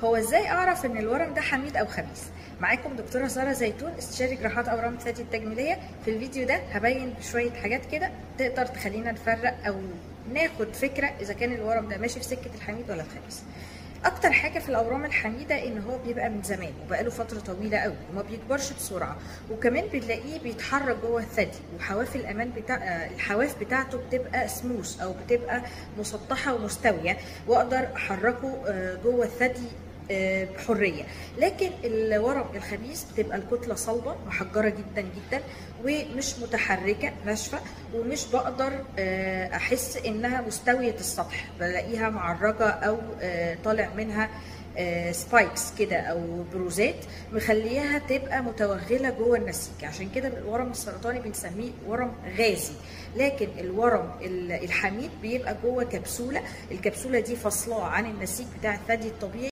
هو ازاي اعرف ان الورم ده حميد او خبيث؟ معاكم دكتورة ساره زيتون، استشاري جراحات اورام الثدي التجميلية. في الفيديو ده هبين شوية حاجات كده تقدر تخلينا نفرق او ناخد فكرة اذا كان الورم ده ماشي في سكة الحميد ولا الخبيث. اكتر حاجة في الاورام الحميدة ان هو بيبقى من زمان وبقاله فترة طويلة قوي وما بيكبرش بسرعة، وكمان بنلاقيه بيتحرك جوه الثدي، وحواف الامان بتاع الحواف بتاعته بتبقى سموث او بتبقى مسطحة ومستويه، واقدر احركه جوه الثدي بحرية. لكن الورم الخبيث بتبقى الكتلة صلبه محجره جدا جدا ومش متحركة، ناشفة، ومش بقدر احس انها مستوية السطح، بلاقيها معرجه او طالع منها spikes كده او بروزات مخليها تبقى متوغله جوه النسيج. عشان كده الورم السرطاني بنسميه ورم غازي. لكن الورم الحميد بيبقى جوه كبسولة، الكبسولة دي فاصلاه عن النسيج بتاع الثدي الطبيعي.